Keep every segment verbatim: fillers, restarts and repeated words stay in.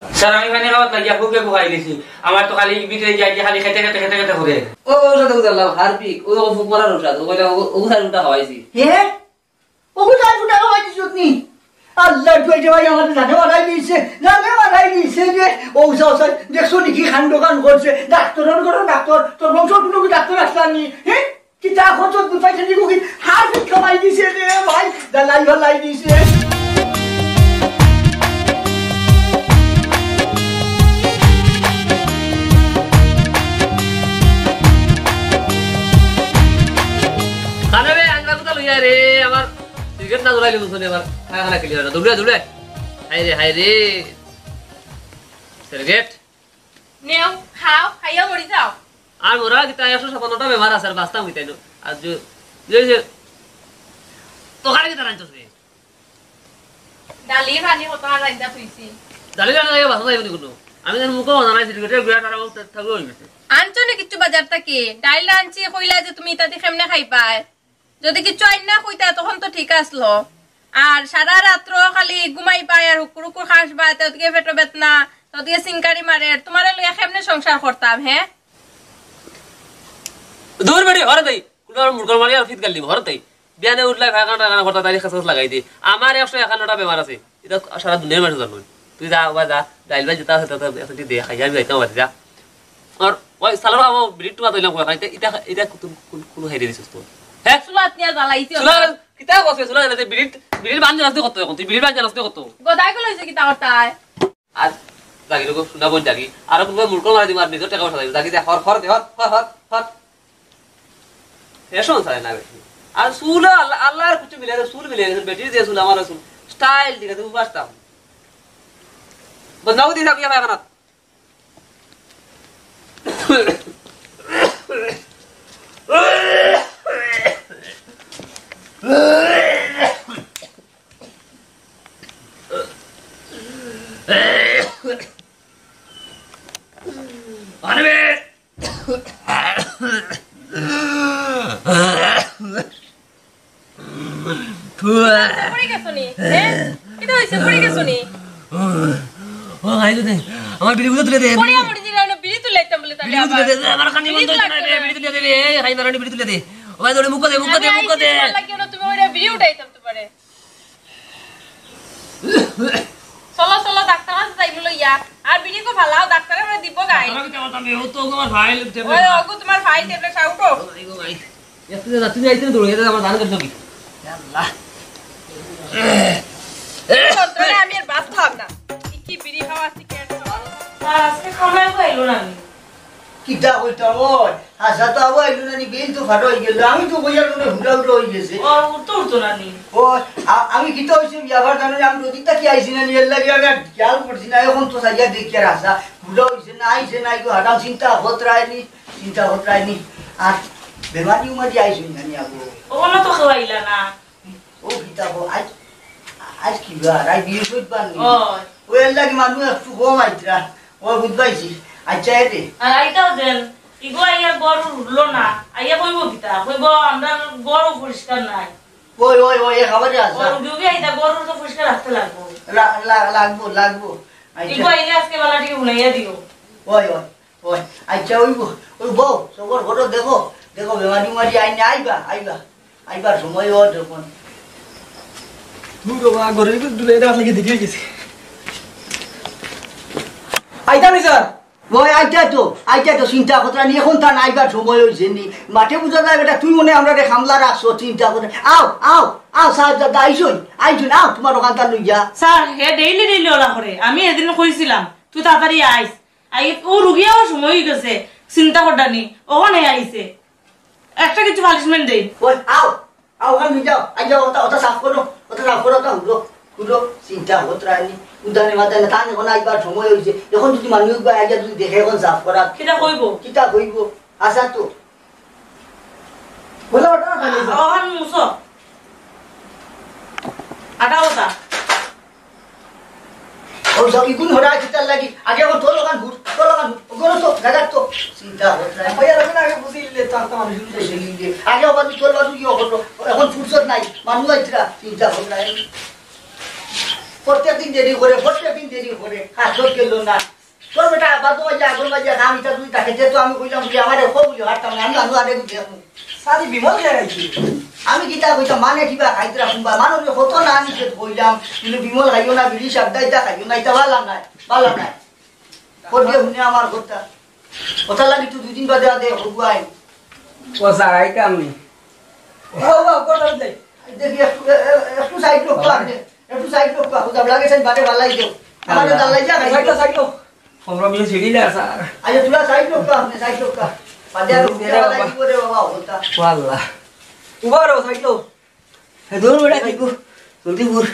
স্যার, আমি পানি খাওয়াত লাগিয়া ফুকে ফুকাই দিছি। আমার তো খালি ভিতরে যাই যে খালি খেতে খেতে খেতে খেতে করে। ও, ও, ঔষধ, ঔষধ, আল্লাহ, হারপিক, ও, ও, ফুক মারার ঔষধ, ও কইলা, ও, ও, ঔষধ উল্টা খাওয়াইছি। হে? ও, ঔষধ উল্টা খাওয়াই দিছত নি? আল্লাহ, তুই যে ভাই আমার জানে মারাই দিছে, জানে মারাই দিছে যে, ও, সব, সব, দেখছো নি কি কাণ্ড কাম করছে? ডাক্তারর ঘরো ডাক্তার, তোর বংশ কোনো কি ডাক্তার আসলাম নি? হে? কিতা খরচত গুতাই খেলি গো কি? হারপিক খাওয়াই দিছে রে ভাই, দালাই ফালাই দিছে। কানে রে, আঙ্গা গুতা লইয়া রে, আমার সিগারেট না জ্বলাইলে বুঝছো নি, আবার খানা খানা খেলি না। দৌড়ে, দৌড়ে। হায় রে, হায় রে। সিগারেট। নেও, খাও, খাইয়া মরি যাও। আর মোরা কিতা একশো ছাপ্পান্নটা বেমার আছে, আর বাঁচতাম কিতা ইনো? আর যে, যে, যে, তো খালি কিতা রাঁধছস রে? ডালি পানি কত আর রাইন্দা থুইছি। ডালি রান্না লাগে বাসা যাইব নি কোনো? আমি যেন মুখে বানাইছি, ঠিক আছে, বিরাট আরাম থাকবে হয়ে গেছে। আনছো নি কিচ্ছু বাজার থাকি? ডাইল আনছি, কইলা যে তুমি ইতাদি কেমনে খাইবায়? যদি কিচ্ছু আইন না কইতা, তখন তো ঠিক আসলো। আর সারা রাত্র খালি ঘুমাইবায় আর হুকুর হুকুর খাসবায়, তে ওদিকে পেটো বেদনা, তে ওদিকে সিনকারি মারের, তোমারে লইয়া কেমনে সংসার করতাম, হে? দূর বেটি, হরে দেই। কুনো আর মুরগর মারি আর ফিত গাল দিব, হরে দেই। বিয়ানে উঠলাই ফায়খানা টায়খানা করতা, তাইলে খাস খাস লাগাই দি। আমার একশো একান্নটা বেমার আছে। ইটা সারা দুনিয়ার মানুষ জানো। তুই যা, বাবা যা, ডাইল ভাই যেটা আছে, তাতে একটু দে, খাইয়া আমি যাইতাম পারি, যা। আর ওই সালোয়ার কাপড় বিড়ির টুকা তৈলাম কই, ইটা, ইটা, ইটা কোন, কোন, কোন হাইরে দিছিস তুই? হ্যাঁ? চুলাত নিয়া জ্বালাইছি চুলা, ওটা। কিতা কইছে চুলা জ্বালাইতে? বিড়ির, বিড়ির বান জ্বালাইতে কত এখন? তুই বিড়ির বান জ্বালাইতে কত? গদাই গুলো হইছে কিতা করতায়? আর জাগি রে গো, শুনা বই জাগি। আর কোন মুরগর মারি দিমু, আর নিজর টাকা উঠা যাবে। জাগি যা, হর, হর দে, হর, হর, হর, হর। ফ্যাশন ছাড়ে না বেটি। আর চুল আল্লাহ, আল্লাহর কিছু মিলে গেছে, চুল মিলে গেছে, বেটির যে চুল, আমার চুল। স্টাইল ঠিক আছে, উপাসতাম। বদনাম দিয়ে থাকি আমার এখানে। আনবে। পড়ি গেছো নি? হ্যাঁ? কিতা হইছে? পড়ি গেছো নি? ও, হাই রে, আমার বিড়ি গুলো তুলে দে। পড়িয়া মরি দিলে, আমি বিড়ি তুলে আইতাম বলে তাহলে বিড়ি তুলে আবার। দে, আমার কানে বিড়ি বন্ধ হইছে না লাগবে রে, না। বিড়ি তুলে দে রে, এই, হাই নারানি বিড়ি তুলে দে। ও ভাই, তোরে মুখ দে, মুখ আমি দে, মুখ আইছি দে। তোমার লাগি, ওরা তুমি ওরা বিড়ি উঠাইতাম তোমারে। চলো, চলো, ডাক্তার কাছে যাইমু লইয়া। আর বিড়ি কো ফালাও, ডাক্তারে ওরে দিব গাই। ডাক্তার কাছে যাইতাম, ও তো তোমার ফাইল টেবলেট ওই, না। ওগো তোমার ফাইল টেবলেট খাও তো। ওই গো ভাই। একটু যা, তুমি আইতে দৌড়ে, এটা আমার জানা গেল কি? আল্লাহ। যন্ত্রণায় আমি আর বাঁচলাম না। কি বিড়ি খাওয়া, সিগারেট খাওয়া। আর আজকে খাওয়া পাইলো না আমি। কিতা কইতাম ওই? আচ্ছা, তো আবার আইলো না নি, বেইল তো ফাটা হয়ে গেল। আমি তো কইয়ার মনে হুড়া হুড়া হয়ে গেছে। ও, উঠতো উঠতো না নি। ও, আ-, আমি কিতা হইছে, ব্যাপার জানো না, আমি নদীর থাকি আইছি না নি, এর লাগি আমি আর খেয়াল করছি না। এখন তো চাইয়া দেখি আর আশা, হুড়া হইছে না, আইছে না, এগো হাটাম চিন্তা হত রায়নি, চিন্তা হত রায়নি। আর বেমারি উমারি আইছে না নি আগো? ওগুলো তো খাওয়াইলা না। ও কিতা গো, আজ, আজ কি বার? আজ বৃহস্পতিবার নি? ওই। ও, এর লাগি মানুষ একটু কম আইতরা। ও বুঝবাইছি। আচ্ছা, এ রে। আর আইতাও দেন, ইগো আইয়া ঘর উঠলো না। আইয়া কইবো কিতা? কইবো, "আমরা ঘরও পরিষ্কার নাই।" ওই, ওই, ওই, এ খাবারে আসা। ও রুগী উগী আইতা, ঘর তো পরিষ্কার রাখতে লাগবো। লা-, লা-, লাগবো, লাগবো। আচ্ছা। ইগো আইলে আজকে বেলা থেকে উনাইয়া দিও। ওই, ওই। ওই, আচ্ছা, ওই বউ, ওই বউ, সবর ঘরো দেখো, দেখো, বেমারি উমারি আইনে আইবা, আইবা, আইবার সময় ওর যখন। দূর বাবা, ঘরে একটু দুলে এটা আপনাকে দেখে গেছি। আইতাম স্যার। ওই, আইতা তো, আইতা তো, চিন্তা করতে নি, এখন তার আইবার সময় হইছে নি। মাঠে বুঝা যায় বেটা, তুই মনে হয় আমরা রে খামলা রাখছো, চিন্তা করে। আও, আও, আও, স্যার, দাদা, আইসুন, আইসুন, আও, তোমার ওখানটা লইয়া। স্যার, হে ডেইলি ডেইলি ওলা করে। আমি এদিন কইছিলাম, তুই তাড়াতাড়ি আইস। আই, ও রুগী আওয়ার সময় হয়ে গেছে, চিন্তা করডা নি, ওখানে আইছে। একটা কিছু পানিশমেন্ট দেই। ওই, আও, আও, ওখানে নিয়ে যাও, আই যাও, ওটা, ওটা সাফ করো, ওটা সাফ করো, ওটা হুড়ো, হুড়ো, চিন্তা হত রায়নি, উদানে মাথায় না, তাহলে এখন আইবার সময় হয়েছে, এখন যদি মানুষ বা আইয়া যদি দেখে এখন সাফ করা। কিতা কইবো? কিতা কইবো? আচ্ছা তো। বলো, ওটা না পানি দাও। ওখানে মুছো। আটা ওটা। ও সব ইগুন হরা কিতার লাগি? আগে ও তোর লাগান হুট, তোর লাগান হুট। ওগুলো তো জায়গা তো চিন্তা হচ্ছে। ভাইয়া, আমি আগে বুঝিলে তো একটা মানুষ উঠে সেলিয়ে। আগে আবার তুই তোর বাজু কি করলো? এখন ফুরসত নাই। মানুষ আইতরা চিন্তা হচ্ছে। প্রত্যেক দিন দেরি করে, প্রত্যেক দিন দেরি করে, কাজ করতে গেল না। তোর বেটা আবার তো বাজে, আগর বাজে, কাম ইটা তুই তাকে যে তো আমি কইলাম, বুঝি আমারে কো বুঝি, হারতাম না, আমি আনু আরে বুঝি এখন। সারি বিমল কে রাখছি। আমি কিতা কইতাম, মানে কিবা খাইতরা কুনবা, মানুষ কত না আমি সে কইলাম, কিন্তু বিমল খাইও না, বিড়ি সাবদা ইটা খাইও না, ইটা ভালা নাই, ভালা নাই। করিয়া হুনে আমার কথা। কথা লাগি তুই দুই দিন বাদে আদে হগুয়াই। ও স্যার, আইতাম নি। ও বাবা, কথা যাই। দেখি একটু, এ, এ, একটু সাইড লোক তো আপনি, একটু সাইড লোক তো, বুঝা লাগে সেই বাদে ভালাই দেও। আমারে আল্লাহ। দালাই যা, সাইড লোক, সাইড লোক। আমরা মিলে ছিড়ি না, স্যার। আরে তোরা সাইড লোক তো আপনি, সাইড লোক তো। বাদে আর উঠে বাবা। কি করে বাবা, হতা। ও আল্লাহ। উবারো, সাইড লোক। হে, দূর বেটা, কিকু। জলদি ঘুর।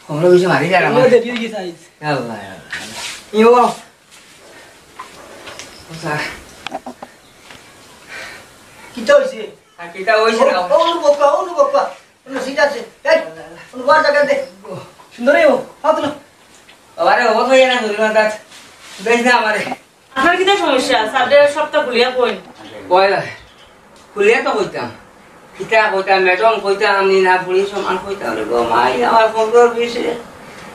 আমরা মিশে মারি যারা আমার। দেখি কি সাইজ। আল্লাহ, আল্লাহ, আল্লাহ। ইয়ো। ও স্যার। কিতা হইছে? আর কিতা হইছে না? ও, ও, অনুভব কর, অনুভব কর। অনো সিট আছে। এই, অনো বওয়ার জাগা দে। সুন্দর হইবো। হাত না। আরে, ও তো এরা ধরে না, দাঁত। বেশ না আমারে। আপনার কিতা সমস্যা? সাবজেক্ট সবটা খুলিয়া কইন। কয়, খুলিয়া তো কইতাম। কিতা কইতাম, ম্যাডাম কইতাম, নি না পুলিশ সমান কইতাম রে গো মাই, আমার পনেরো বিশে।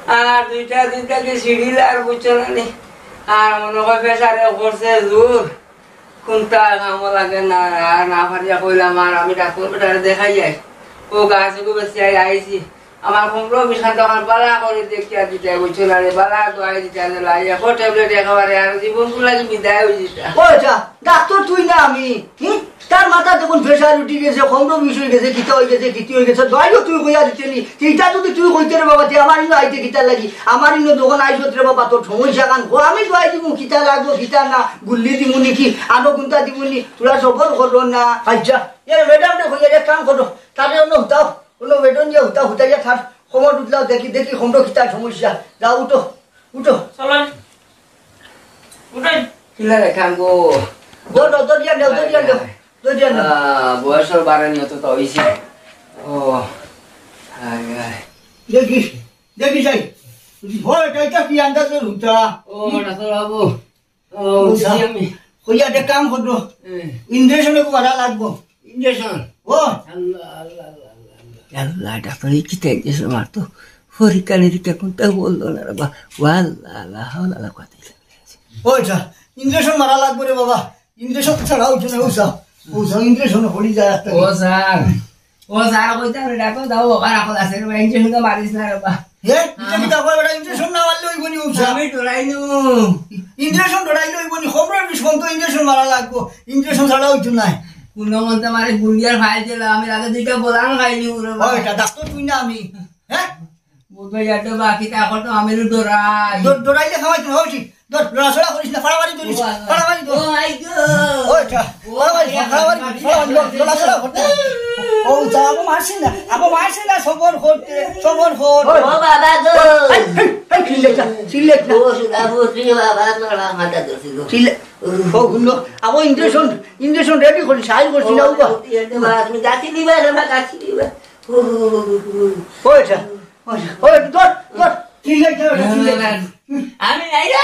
আর দুইটা দিন থাকি সিঁড়িল আর বুঝছো না নি। আর মনে হয় প্রেশারে করছে জোর। কোনটা কামো লাগে না, আর না পারিয়া কইলাম, আর আমি ডাক্তার বেটারে দেখাই যাই। ও গাছ এগু বেশি আই আইছি। আমার পনেরো বিশ খান তখন বালা করে দেখিয়া দিতে, বুঝছো না রে, বালা দোয়াই দিতে, আরে লাই, এখন ট্যাবলেট একেবারে আর জীবন গুলা কি বিদায় হয়ে যেতে। ও আচ্ছা, ডাক্তার তুই না আমি, হুম? তার মাথা যখন প্রেশার উঠি গেছে, পনেরো বিশ হয়ে গেছে, কিতা হয়ে গেছে, কিতি হয়ে গেছে, দোয়াইও তুই কইয়া দিতে নি। কিতা যদি তুই কইতে রে বাবা, তে আমার ইনো আইতে কিতা লাগি? আমার ইনো যখন আইসত রে বাবা, তোর সমস্যা কান, ও আমি দোয়াই দিব, কিতা লাগবো, কিতা না, গুল্লি দিমু নি কি, আনো গুন্তা দিমু নি, তোরা সবর করো না। আচ্ছা, এ ম্যাডাম রে কইয়া এক কাম করো, তারে অনো হুতাও, অনো বেডন দিয়া হুতা হুতাইয়া থার, খবর উঠলাও, দেখি, দেখি, খবর কিতা সমস্যা। যাও, উঠো, উঠো। চলেন। উঠেন। কিলা রে কাম গো? দৌড়, দৌড় দিয়া নেও, দৌড় দিয়া নেও, দৌড় দিয়া নেও। আহ, বয়সর বাড়ানি অত তো হইছে। ও, আয়, আয়। দেখি, দেখি যাই। হয়, এটা, এটা কি আন্দাজের হুতা? ও, ডাক্তার বাবু। ও, বুঝছি আমি। কইয়া দে কাম করবো। হ্যাঁ। ইঞ্জেকশন একটু করা লাগবো। ইঞ্জেকশন? ও। আল্লাহ, আল্লাহ, আল্লাহ, আল্লাহ, আল্লাহ। আল্লাহ, ডাক্তার, এই কিতা ইঞ্জেকশন মারতো? পরীক্ষা নিরীক্ষা কোনটা বললো না রে বা। ও আল্লাহ, আল্লাহ, আল্লাহ, আল্লাহ, কথা দিছে। ও, আচ্ছা, ইঞ্জেকশন মারা লাগবো রে বাবা। ইঞ্জেকশন ছাড়া উঠে না, ও স্যার। ও স্যার, ইঞ্জেকশন হলি যায় একটা। ও স্যার। ও স্যার, কইতাম রে, ডাক্তার দাও, ওখানে এখন আছে রে, ইঞ্জেকশন তো মারিস না রে বা। হে? ইটা কিতা কয় বেটা, ইঞ্জেকশন না মারলে অইবো নি, ও স্যার? আমি ডরাই নু। ইঞ্জেকশন ডরাইলে অইবো নি, খবর বিষ কম তো ইঞ্জেকশন মারা লাগবো। ইঞ্জেকশন ছাড়া অইতো নায়। কোনো মতে মারে গুলিয়ার ফাইল দিল, আমি রাতে দুইটা বোলান খাইলি উড়ে বা। ওই, এটা ডাক্তার তুই না আমি। হ্যাঁ? বুঝবে যাতে বাকি তা এখন তো আমি তো ডরাই। ডর-, ডরাইলে খাওয়াই তো, হয় ঠিক। ধর, লড়াচড়া করিস না, ফাড়াফাড়ি করিস, ও বাবা। ফাড়াফাড়ি কর। ও মাই গড। ওই, যা, ও ফাড়াফাড়ি, বাবা। ফাড়াফাড়ি, লড়াচড়া করতে। ও, যা, আবু মারছি না, আবু মারছি না, সবর করতে, সবর কর। ও বাবা গো। এই, এই, এই, চিল্লেছ না, চিল্লেছ না। ও সুধা বুঝলি বাবা, তোর বাবা মাথা ধরছি গো। চিল্লে-, ও, হুনো, আবু ইঞ্জেকশন, ইঞ্জেকশন রেডি করিস, আই করছি না, ও বাবা। ও, তুমি গাছি দিবা না, গাছি দিবা। ও, ও, ও, ও, ও। ওই, যা। ওই, ওই, ধর, ধর। চিল্লাই, ধর, চিল্লাই। আমি নাই রে।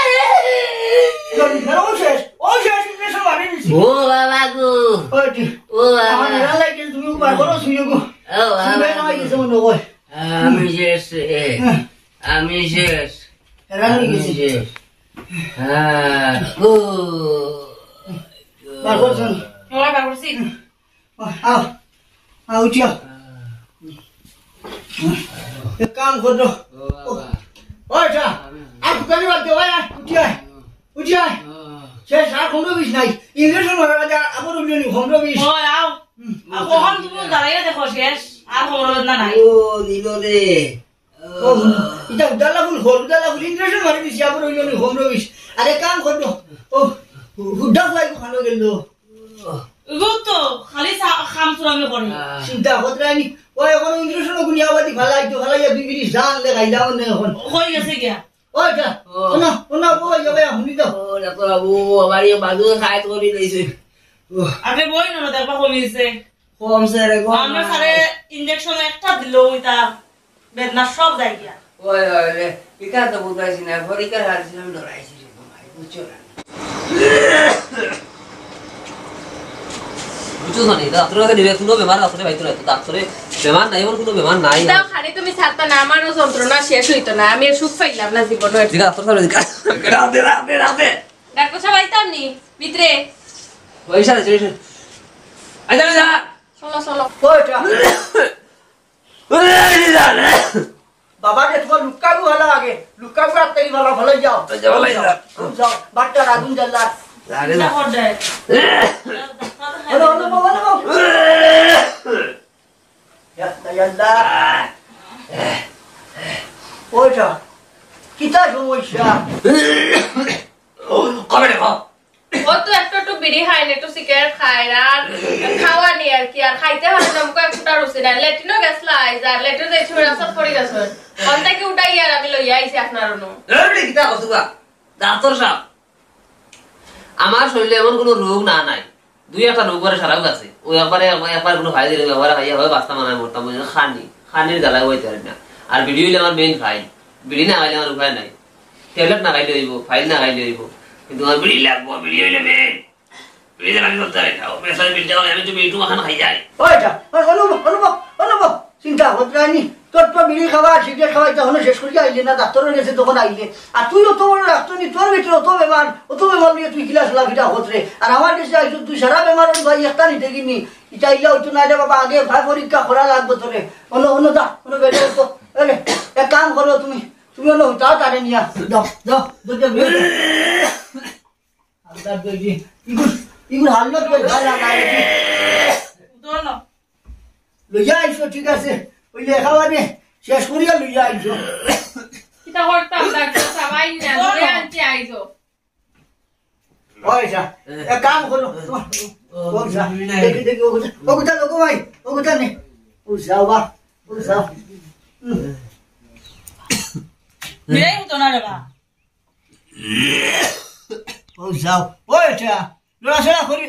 ধর, ধর, ও শেষ, ও শেষ, ইঞ্জেকশন মারি দিছি। ও বাবা গো। ওই, ঠিক। ও বাবা। আমার এরা লাগে, তুমি বার করো, শুয়ে গো। ও বাবা। শুয়ে না, এই যে মনে হয়। আমি শেষ, এ। হ্যাঁ। আমি শেষ। এরা হয়ে আমি গেছে। শেষ। হ্যাঁ। ও। বার করছেন। ওরা বার করছি। আও, আও, উঠিয়া। এক কাম করো। ও বাবা। ওই, উঠা। আর ফুকানি বাদ দে, ওই, আয়, উঠিয়া। উঠিয়া। শেষ, আর পনেরো বিশ নাই। ইঞ্জেকশন মারা লাগে, আবার উঠলে নি, পনেরো বিশ। ওই, আও। হুম। আর কখন তুমি দাঁড়াইয়া দেখো, শেষ। আর খবর না নাই। ও, দিল রে। ও, ইটা উদালা ফুল, হল উদালা ফুল, ইঞ্জেকশন মারি দিছি, আবার হইল নি, পনেরো বিশ। আরে কাম করো। ও, হুড্ডা ফুলাই ভালো গেল। এগুলো তো খালি সা-, খাম চুরামি করে। চিন্তা করতে রাইনি। ও এখন ইঞ্জেকশন ওগুলি আবার দি ফালাই তো, ফালাইয়া দুই মিনিট জান লে খাইলাম না এখন। হয়ে গেছে গিয়া। ও যা, ও। ও না, ও না, ও ইয়া ভাই, হুনি দাও। ও, দেখো বাবু, আমার এই বাজু সাইড করে দিয়েছে। ও। আপনি বই না, দেখবা কমিছে। কমছে রে গো। আমরা স্যারে ইঞ্জেকশন একটা দিল, ওইটা বেদনা সব যায় গিয়া। ওই, ওই রে, এটা তো বুঝাইছি না, পরীক্ষা হারছিলাম, ডরাইছি রে গো ভাই, বুঝছো না? বুঝছো নি? ডাক্তারর কাছে নিবে, কুনু বেমার আছে পাইতো না তো। ডাক্তারে বেমার নাই, এমন কুনু বেমার নাই। দাও খালি তুমি ছাড়তা না, আমারও যন্ত্রণা শেষ অইতো না, আমি আর সুখ পাইলাম না জীবনে। ঠিক আছে, ডাক্তার সাহেব, রাতে, রাতে, রাতে। ডাক্তার সাহেব আইতাম নি ভিতরে। ওই সাথে, ওই সাথে। আইতাম না। চলো, চলো। কইটা? বাবা রে, তুমার লুক্কাগু ভালা আগে, লুক্কাগু আর তেরি ভালা, ভালা যাও। আচ্ছা, ভালা যাও। যাও, যাও, বাট্টার আগুন জ্বালা। আরে না। হলো, হলো, বাবা, হলো। ইয়া আল্লাহ, ইয়া আল্লাহ। ওইটা, কিতা সমস্যা? কবে রে, কও? ও তো একটু একটু বিড়ি খায়, একটু সিগারেট খায়, আর খাওয়া নেই আর কি, আর খাইতে হয় না, মুখে এক ফুটা রুচি নাই। লেট্রিনও গেছলা, আইজ আর লেট্রিন যাইতে সময় রাস্তাত পড়ি গেছে। অন থাকি উঠাই আর আমি লইয়া আইছি আপনার অনো। এই বেটি, কিতা কও তুবা? ডাক্তার সাহেব, আমার শরীরে এমন কুনু রোগ না নাই, দুই একটা রোগ করে সারাও গেছে। ওই একবারে, একবার, একবার কুনু ফাইল দিলে, একবারে খাইয়া হয় বাস্তা মানায় মরতাম, ওই খানি, খানির জ্বালায় হইতে পারি না। আর বিড়ি হইলে আমার মেইন ফাইল, বিড়ি না খাইলে আমার উপায় নাই। ট্যাবলেট না খাইলে হইব, ফাইল না খাইলে হইব, কিন্তু আমার বিড়ি লাগবো, বিড়ি হইলে মেইন। বিড়ি ছাড়া আমি চলতে পারি না। ও প্রেশার বিড়ি দেওয়া, আমি তো বিড়ি টুমা খান খাই যাই। ওই যা, ওই অনুভব, অনুভব, অনুভব, চিন্তা করতে রানি, তোর তো বিড়ি খাওয়া, সিগারেট খাওয়া, এটা হনো শেষ করিয়া আইলে না, ডাক্তারর গেছে তখন আইলে। আর তুই অত বড় ডাক্তার নি, তোর ভিতরে অত বেমার, অত বেমার নিয়ে তুই কিলা চলাফিরা করতে রে? আর আমার গেছে আইছো তুই সারা বেমার, আমি ভাই একটা নিতে গিনি। এটা ইলা হইতো না রে বাবা, আগে ভাই পরীক্ষা করা লাগবো তোরে। অন্য, অন্য দা, অন্য বেটা তো, আরে, এক কাম করো তুমি, তুমি অন্য তাড়াতাড়ি নিয়া যাও, যাও, যাও, যাও, যাও। আল্লাহ বেজি, ইগুর, ইগুর হালত বেশ ভালো না রে। লইয়া আইছো, ঠিক আছে। ওই লেখাবারে শেষ করিয়া লইয়া আইছো। কিতা করতাম, ডাক্তার সাহেব, আইন না, ধরে আনতে আইছো। ওই যা, এক কাম করো, তোমার, ও যা, দেখি, দেখি, ও কোথা, ও কোথা লোক ভাই, ও কোথা নেই। ও যাও বা, ও যাও। হুম। বিড়াই হতো না রে বা। ও যাও, ও এটা, লড়াচড়া করি।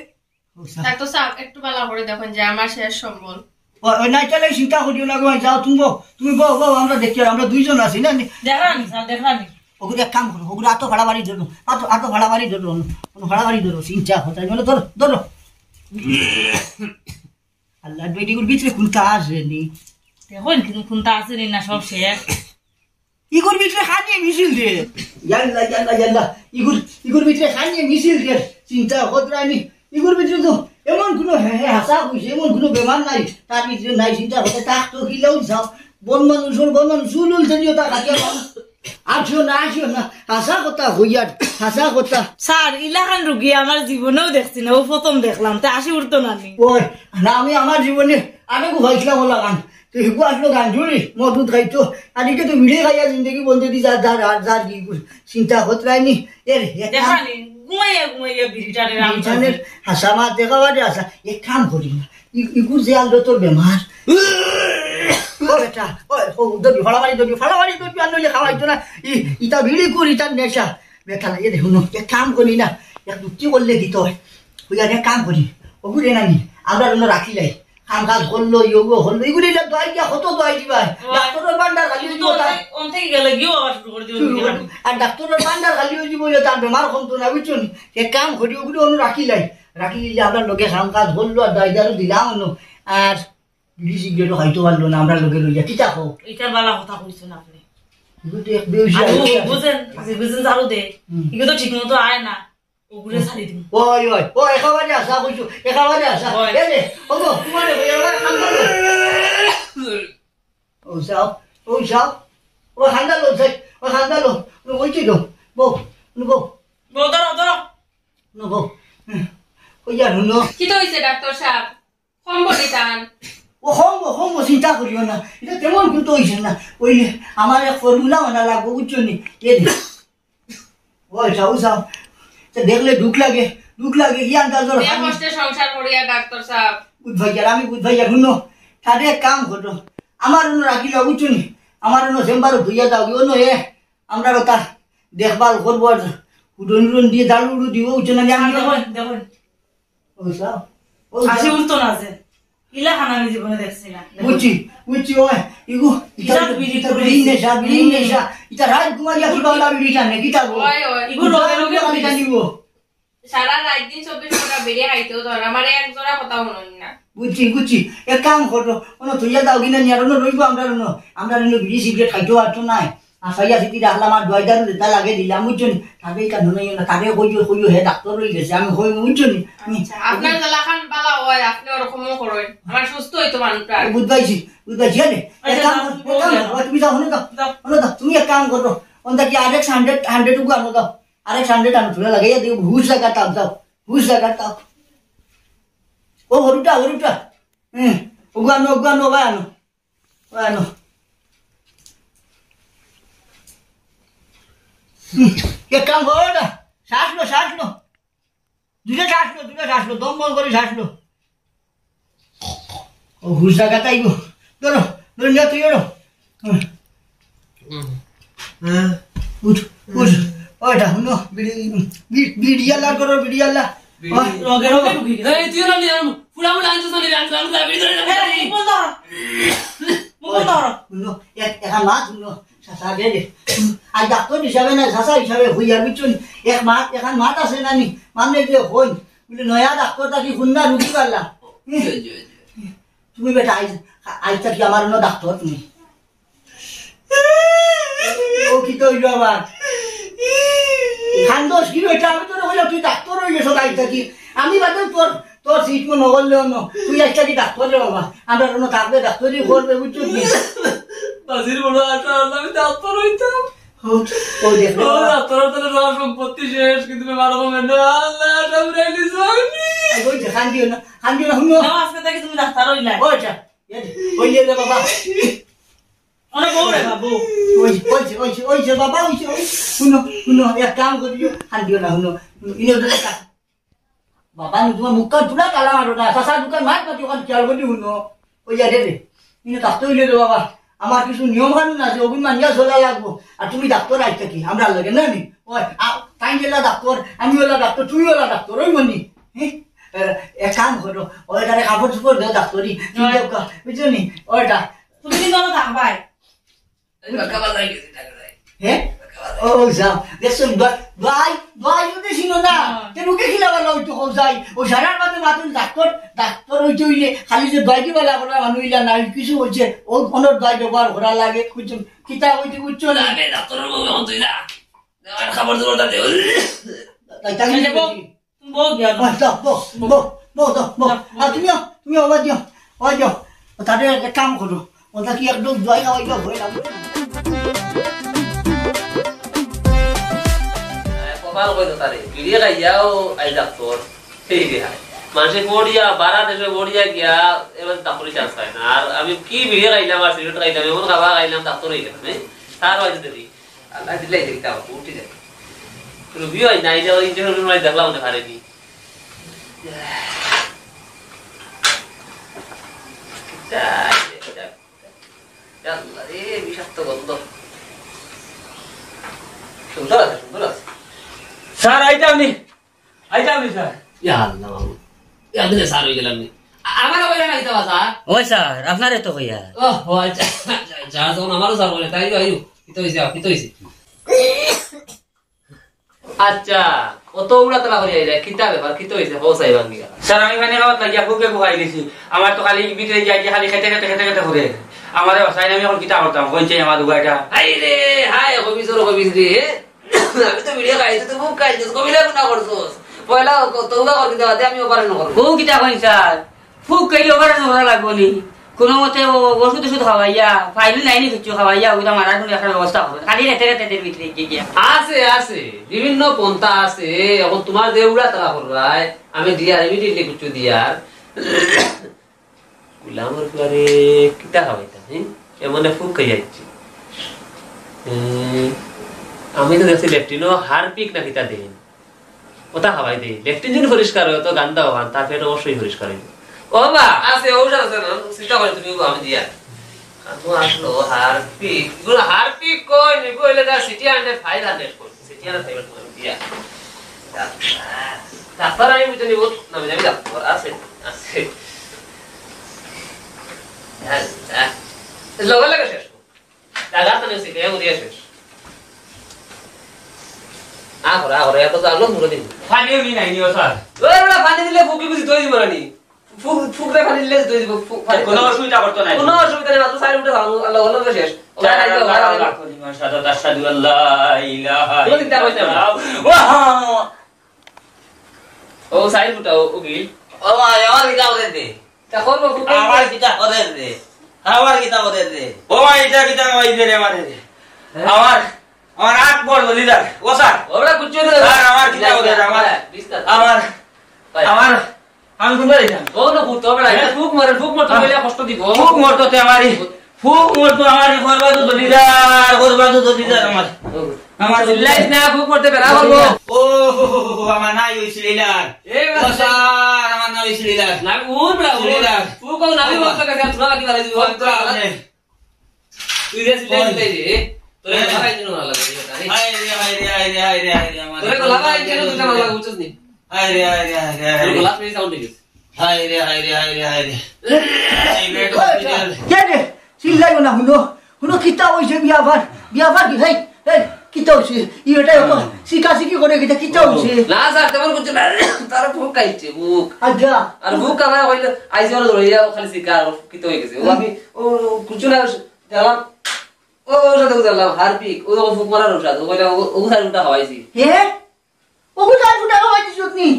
ও যাও। ডাক্তার সাহেব, একটু ভালা করে দেখুন যে আমার শেষ সম্বল। ও, ও, না, তাহলে চিন্তা করিও না গো, যাও, তুমি বও, তুমি বও, বও, আমরা দেখি, আমরা দুইজন আছি না, নি-, দেখরানি, স্যার, দেখরানি। ওগুলো এক কাম করো, ওগুলো আতো ফাড়াফাড়ি ধরো, আতো, আতো ফাড়াফাড়ি ধরো, অনো ফাড়াফাড়ি ধরো, চিন্তা কথা, বলো, ধরো, ধরো। আল্লাহ, বেটিগুর ভিতরে কোনটা আছে নি? দেখুন, কিন্তু কোনটা আছে নি না, সব শেষ। ইগুর ভিতরে খানিয়ে মিছিল দে। ইয়াল্লা, ইয়াল্লা, ইয়াল্লা। ইগুর, ইগুর ভিতরে খানিয়ে মিছিল দে। চিন্তা করতে রানি। ইগুর ভিতরে তো এমন কোনো হে-, হে-, হাসা কইছে, এমন কোনো বেমার নাই। তার ভিতরে নাই চিন্তা করতে, তাক তো কিলাও যাও। বন মানুষ, বন মানুষ, চুল উলতে দিও, তা খাটিয়া বন। আসিও না, আসিও না। হাসা কথা হইয়ার, হাসা কথা। স্যার, ইলাখান রুগী আমার জীবনেও দেখছি না, ও প্রথম দেখলাম, তা আসি উঠতো না নি। ওই, না, আমি আমার জীবনে আগে ঘুমাইছিলাম ওলা গান। তো হিগু আসলো গাঞ্জুরি, মদ উদ খাইতো। আর ইকে তো বিড়ি খাইয়া জিন্দেগি বন্দেদি যার, যার, আর যার কি কর-, চিন্তা হত রায়নি। এর, এ কাম দেখরানি, ঘুমাইয়া ঘুমাইয়া বিড়িটারে রাম বিড়িটানের করছে। হাসা মাত দেখা বাদে আসা। এক কাম করি না। ই-, ইগুর যে আনলো তোর বেমার। ও বেটা, ও, ও, দবি, ফাড়াফাড়ি দবি, ফাড়াফাড়ি দবি, আর নইলে খাওয়াইতো না। ই, ইতা বিড়ি করি, ইতার নেশা। বেটা না, এ দেখুন, এক কাম করি না। এক যুক্তি করলে কি তো হয়? ওই আর এক কাম করি। ওগুরে নানি, আমরা অন্য রাখি লাই। কাম কাজ করলো, ইয়োগো করলো, ইগুলি ইলা দোয়াই দিয়া কত দোয়াই দিবা। ও, ডাক্তারর ভান্ডার খালি অইযিবো তার। অন থাকি গেলে গিয়েও আবার শুরু করে দিও। শুরু করে দিও। আর ডাক্তারর ভান্ডার খালি অইযিবো, ইয়ে তার বেমার কমতো না, বুঝছো নি? এক কাম করি, ওগুলি অন্য রাখি লাই। রাখি দিলে আমরা লগে কাম কাজ করলো, আর দোয়াই দারু দিলাম অন্য। আর বিড়ি সিগারেটও খাইতো পারলো না, আমরা লগে লইয়া। কিতা কও? ইটা বালা কথা কইছইন আপনে। ইগু তো এক বেউসি আর ও আইছে। বুঝেন, বুঝেন, বুঝেন, ঝাড়ু দে। হুম। ইগু তো ঠিক মতো আয় না। ওগুরে ছাড়ি দিমু। ওই, ওই, ওই, একেবারে আশা কইছো, একেবারে আশা। ওই। এ রে, ও গো, তোমারে ওই একেবারে খান্দালো। ও যাও, ও যাও। ও খান্দালো, যাই, ও খান্দালো। ও ওই কি গো? বউ, বউ। বউ, ধরো, ধরো। নো বউ। ওই আর হুনো। কিতা অইছে ডাক্তার সাব? কম বলি টান। ও কম, ও কম, ও চিন্তা করিও না। ইটা তেমন কিন্তু অইছে না। ওই আমার এক ফর্মুলা আনা লাগবো, বুঝছো নি? এ দে। ও যাও, যাও। তো দেখলে দুখ লাগে, দুখ লাগে, কি আন্দাজ ওর যে খালি। কষ্টে সংসার করিয়া ডাক্তার সাব। বুঝ ভাইয়ার, আমি বুঝ ভাইয়ার, হুনো। তাহলে এক কাম করো। আমার অন্য রাখিলা, বুঝছো নি? আমার অন্য চেম্বারো ধুইয়া দাও, অন্য এ, আমরা ওটা দেখভাল করবো আর উডন উডন দিয়ে দাঁড়ু উড়ু দিব, বুঝছো না? আমি দেখুন, দেখুন। ও যাও, ও আসি যাও। উঠতো না যে। ইলা খান আমি জীবনে দেখছি না। বুঝছি, বুঝছি, ওই, ইগু, ইটা ইটা তো বিড়ি, ইটা বিড়ি নেশা, বিড়ি নেশা। ইটা রাত ঘুমাইয়া কি বাংলা বিড়ি জানে, কিতা গো? ওই, ওই। ইগু লগে লগে আমি জানিব। সারা রাইত দিন চব্বিশ ঘন্টা বিড়ি খাইতেও ধর, আমারে এক জোড়া কথা হুনইন না। বুঝছি, বুঝছি। এক কাম করো, অনো থইয়া দাও কিনা নিয়া, অনো রইবো আমরা, অনো আমরা অনো বিড়ি সিগারেট খাইতেও পারতো নায়। আর সাইয়া সিটি রাখলাম, আর দোয়াই দারু যেটা লাগে দিলাম, বুঝছো নি? তারে এই কারণে না, তারে কইও, কইও, হে ডাক্তার অই গেছে, আমি কই, বুঝছো নি? আমি আচ্ছা, আপনার যেলাখান বালা অয়, আপনে ওরকমও করইন। আমার সুস্থ অইতো মানুষটা। বুঝ পাইছি, বুঝ পাইছি, হ্যাঁ নি? এক আচ্ছা, কাম যাও, করো, এক কাম যাও। করো, তুমি যাও, অনো দাও, যাও। অনো দাও, তুমি এক কাম করো, অনটা কি আরেক হান্ড্রেড, হান্ড্রেড উগু আনো দাও, আরেক হান্ড্রেড আনো, তুলে লাগাইয়া দিও, হুশ জাগা তাও দাও, হুশ জাগা তাও। ও হরুটা, হরুটা, হ্যাঁ, ওগু আনো, ওগু আনো, ওবা আনো। আনো। হুম, এক কাম করো না। শ্বাস লো, শ্বাস লো। দুইটা শ্বাস লো, দুইটা শ্বাস লো। দম বন্ধ করি শ্বাস লো। ও, হুশ জাগা তাই গো। ধরো, ধরো, নিয়ে তুই ওঠো। হুম। হুম। হ্যাঁ। উঠ, উঠ। ওইটা, হুনো। বিড়ি। বি-, বিড়িওয়ালা করো, বিড়িওয়ালা। বিড়ি। ওই। রগে রগে ঢুকি গেছে। এই, তুই না নিয়ে আম, পুরা মুলা আনছিস না, নিয়ে আনছিস, আমি তো বিড়ি ধরে এ, রাখি। মুখ বন্ধ কর। মুখ বন্ধ কর। হুনো, এক, এক মাত হুনো। চাচা রে রে। আজ ডাক্তার হিসাবে না, চাচা হিসাবে হই আর বুঝছো নি? এক মাত, এখান মাত আছে না নি? মানে যে হই। বলে, নয়া ডাক্তার তাকি হুন্না রুগী পারলা। জি, জি, জি। তুমি বেটা আইজ, আইজ থাকি আমার অন্য ডাক্তার তুমি। ও কি তো হইলো আবার? খান্দোস কি রে? এটা আমি তোরে কইলাম, তুই ডাক্তার অই গেছস আইজ থাকি। আমি বাদে তোর, তোর সিট মনে করলে অন্য। তুই আইজ থাকি ডাক্তার রে বাবা। আমরা অন্য থাকবে, ডাক্তারি করবে, বুঝছস নি? বাজির বড় আশা আছে, আমি ডাক্তার হইতাম। ও, ও দেখ রে ও, বাবা। ডাক্তার হইতে তো আমার সম্পত্তি শেষ, কিন্তু বেমার হবে না। আল্লাহ, সব রেডি সব। এই ওই যে, কান্দিও না, কান্দিও না, হুনো। না, আজকে থেকে তুমি ডাক্তার হইলে। ওই যা, এই যে, ওই যে রে বাবা। ওরা বউ রে বাবু। ওই, ওই যে, ওই যে, ওই যে বাবা, ওই যে, ওই, হুনো, হুনো, এক কাম করিও, কান্দিও না, হুনো, হুনো, ইনো ধরে থাক। বাবা, নি তোমার মুখখান তুলা তালা মারো না, চাচা দোকান মাত মাতি ওখান খেয়াল করি হুনো। ওই যা রে রে, ইনো থাকতে হইলে রে বাবা, আমার কিছু নিয়ম কানুন আছে, ওগুন মানিয়া চলা লাগবো। আর তুমি ডাক্তার আইজ থাকি, আমরা লাগে না নি? ওই, আ, তাই গেলা ডাক্তার, আমি ওলা ডাক্তার, তুমি ওলা ডাক্তার, ওই মনি। হ্যাঁ? এ, এক কাম করো, ওই তারে কাপড় চোপড় দেও ডাক্তারি, কি নয়। দেও কা, বুঝছো নি? ওইটা। তুমি কিন্তু ওলা থাকবাই। এই বাক্কা বাজাই গেছে, টাকা নাই। হ্যাঁ? বাক্কা বাজাই। ও, ও, যাও। দেখছো, বা-, ভাই, ভাই, ওকে চিনো না। হ্যাঁ। তে রুগী কিলা বালা হইতো, হো যাই। ও সারার মাঝে মাতুন ডাক্তার, ডাক্তার হইতে হইলে খালি যে দোয়াই দিবা লাগলো, মানুষ ইলা নাই, কিছু হইছে, ও কোনো দোয়াই ব্যবহার করা লাগে, বুঝছো? কিতা হইতে বুঝছো না? আরে, ডাক্তারের বউ এখন তুই যা। আমার খাবার দাবার তাতে। তাই, তাই এই যে বউ, বলছি। বউ গিয়া। ওই, যাও, বউ, বউ, বউ, যাও, বউ। যাও, আর তুমিও, তুমিও ওবা দিও, ওবা দিও। ও তাতে একটা কাম করো। ওটা কি একদম জয় না, ওই জয় হয়ে যাবে। কপাল কই তো তারে, বিড়ি খাইয়াও আই ডাক্তার। এই রে হায়। মানুষে পড়িয়া, বারা দেশে পড়িয়া গিয়া, এবার ডাক্তারি চান্স পায় না। আর আমি কি বিড়ি খাইলাম আর সিগারেট খাইলাম, এমন খাবার খাইলাম, ডাক্তার হয়ে গেলাম, হ্যাঁ? তার হয়তো দেখি। আল্লাহ দিলে এই দেখতে হবে, উঠে যাবে। রুগী হয় না, এই যে ওই ইঞ্জেকশন মারি দেখলাম, ওটা হারেনি। আল্লাহ রে, বিষাক্ত গন্ধ। সুন্দর আছে, সুন্দর আছে। স্যার, আইতাম নি। আইতাম নি, স্যার। ইয়া আল্লাহ বাবু। ইয়া দিলে স্যার হয়ে গেলাম নি। আ-, আমারও কইরা না দিতে স্যার। ওই স্যার, আপনারে তো কইয়া। ও, ও, আচ্ছা, আচ্ছা, আচ্ছা, যখন আমারও স্যার বলে, তাই তো আইও। কিতা হইছে, কিতা হইছে? আচ্ছা, অত উড়াতলা করি আইলে, কিতা ব্যাপার, কিতা হইছে? হো সাহেব আঙ্গিয়া। স্যার, আমি পানি খাওয়াত লাগিয়া ফুকে ফুকাই দিছি। আমার তো খালি ভিতরে যাই গিয়া খালি খেতে, খেতে, খেতে, খেতে করে। আমারে বাসায় আমি এখন কিতা করতাম? কইছে আমার উগাইটা। হায় রে, হায়, কবিস রে, কবিস রে। আমি তো ভিডিও খাইছি, তুই মুখ খাইছিস, কবিরা গুণা করছিস। পয়লা ক-, তৌবা করে দিতে বাদে আমি অপারেশন করবো। বউ কিতা কইন স্যার? ফুক কইলে অপারেশন করা লাগবো নি? কোনো মতে ও-, ওষুধ ওষুধ খাওয়াইয়া, ফাইল নাই নি কিচ্ছু খাওয়াইয়া, ওগুলা মারার কোনো একটা ব্যবস্থা করো। খালি রেতে রেতে দের ভিতরে গিয়া গিয়া। আছে, আছে। বিভিন্ন পন্থা আছে। এখন তোমার যে উড়া তারা করবায়, আমি দিয়ার, immediately কিচ্ছু দিয়ার। গুলামর পরে কিতা খাওয়াইতাম, হ্যাঁ? এমনে ফুক খাই যাচ্ছে। এ, আমি তো দেখছি লেট্রিনও হারপিক না কিতা দেন। ওটা খাওয়াই দেই। লেট্রিন যদি পরিষ্কার হয়, তো গান্দা ওখান, তার পেট অবশ্যই পরিষ্কার হইবে। ও বা! আছে, ঔষধ আছে না? চিন্তা করে তুমি, আমি দিয়া। আমি আসলো হারপিক। এগুলো হারপিক কই? নিবো হইলে যা সিটি হান্ড্রেড, ফাইভ হান্ড্রেড কই। সিটি হান্ড্রেড ফাইভ হান্ড্ড কই? দিয়া। ডাক্তার, ডাক্তার আমি বুঝে নিবো। না, আমি যাবি ডাক্তার। আছে, আছে। হ্যাঁ, হ্যাঁ। লগে লগে শেষ। জাগা তো নেই, সিটি হান্ড্রেড করিয়া শেষ। আ করে, আ করে, এত জানলো মুখে দিন। পানিও নি নাই নিও স্যার। ওই বেটা, পানি দিলে ফুকি বুঝি তৈরি করে নি। ফুক, ফুকরে পানি দিলে তৈরি দিব, ফুক, পানি কোনো অসুবিধা করতো নাই। কোনো অসুবিধা নেই, মাত্র চাইর ফুটা ভাঙো, আল্লাহ, আল্লাহ, শেষ। ওরা চাইর খাইতো, আল্লাহ, ওরা আল্লাহ, খাইতো। কলিমা শাহাদাত, আশহাদু আল্লা ইলাহা কোনো চিন্তা করতে না। ইল্লাল্লাহ। ওয়া ও, চাইর ফুটা, ও, ও কি? ও ভাই, আমার কিতা করে দে। তা করবো, ফুক আমার করবো। কিতা করে দে। আমার কিতা করে দে। ও ভাই, এটা কিতা কইছে রে আমারে? হ্যাঁ? আমার, আমার আট বড় লিডার। ও স্যার। ওরা কুচ্ছু না। স্যার, আমার কিতা করে দে, আমার, হ্যাঁ, বিস্তার। আমার, ভাই। আমার, আমি কোনটা দিতাম? ও না, ফুক তো বেটা, হ্যাঁ? ফুক মারে, ফুক মারতো, হ্যাঁ। কইলে কষ্ট দিব। ফুক মারতো তে আমারই। ফুক মারতো আমারই, করবা তো দলিদার, করবা তো দলিদার আমার। আমার চিল্লাইস না, ফুক মারতে বেড়া করবো। ও, আমার নাই ওই সিলিলার। এ, ও বাবা। স্যার, আমার নাই ওই সিলিলার। না, উঠ বেটা, উঠ। সিলিলার। ফুক ও নামি বলতে গেছে, তোরা কি বাড়ি দিব? ফুক তো আপনি। তুই যে সিলিলার ওই। দিলে রে, তোর হ্যাঁ। বাবা এই জন্য ভালো লাগে, এই কথা, রে। হায় রে, হায় রে, হায় রে, হায় রে, হায় রে, আমার তোরে গলা ভাই, কেন দুইটা মালা বুঝছস নি? হায় রে, হায় রে, হায় রে, হায় তোর রে। গলা শুনে সাউন্ড হয়ে গেছে। হায় রে, হায় রে, হায় রে, হায় রে। এই বেটা, কে রে? চিল্লাইও না, হুনো। হুনো, কিতা অইছে বিয়াবার? বিয়াবার কি? হেই, হেই, কিতা অইছে? ই বেটায় অত হ্যাঁ। শিকাশিকি করে কিতা, কিতা ও। অইছে? না স্যার, তেমন কিছু না। তার ফুক আইছে, ফুক। আচ্ছা। আর ফুক আমার কইলে, আইছে ওরা ধরে যাও, খালি শিকার, ও কিতা হয়ে গেছে? ও আমি, ও, ও কিছু না, দেখলাম, ও, ওর সাথে দেখলাম, হারপিক, ও যখন ফুক মারার ওর সাথে, ও কইলে, ও, ও স্যার ওটা খাওয়াইছি। হে? ওগু তার ফুটা খাওয়াই দিছত নি?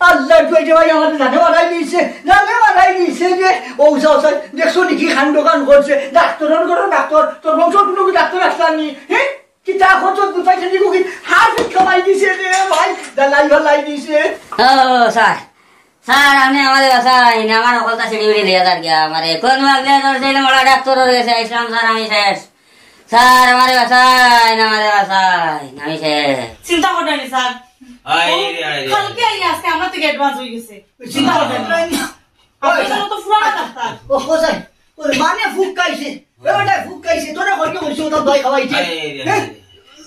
আল্লাহ, তুই যে ভাই আমার জানে মারাই দিছে, জানে মারাই দিছে যে, ও সাও সাই, দেখছো নি কি কাণ্ড কাম করছে, ডাক্তারর ঘরো ডাক্তার, তোর বংশ কোনো কি ডাক্তার আসলাম নি? হে? কিতা করছো, দুটাই খেলি কি হারপিক খাওয়াই দিছে রে ভাই, দালাই ফালাই দিছে। ও স্যার, স্যার, আপনি আমারে বাঁচাইন, আমার হকলতা ছিঁড়ি উড়ি দিয়া যার গিয়া, আমারে কোন ভাবলে ধরছিল, বড় ডাক্তারর গেছে আইসলাম স্যার, আমি শেষ। স্যার, আমারে বাঁচাইন, আমারে বাঁচাইন, আমি শেষ। চিন্তা করবেন না, স্যার। আয় রে, আয় রে, আয় রে। কালকে আইয়া আজকে আমার থেকে অ্যাডভান্স হয়ে গেছে। চিন্তা করবেন না। আপনার জন্য তো পুরানা ডাক্তার। ও, ও, স্যার, ওর মানে ফুক খাইছে। এ বেটা, ফুক খাইছে। তোরা ঘরকে বলছো, ওটা দই খাওয়াইছে। আয় রে, আয় রে, হ্যাঁ? আয় রে।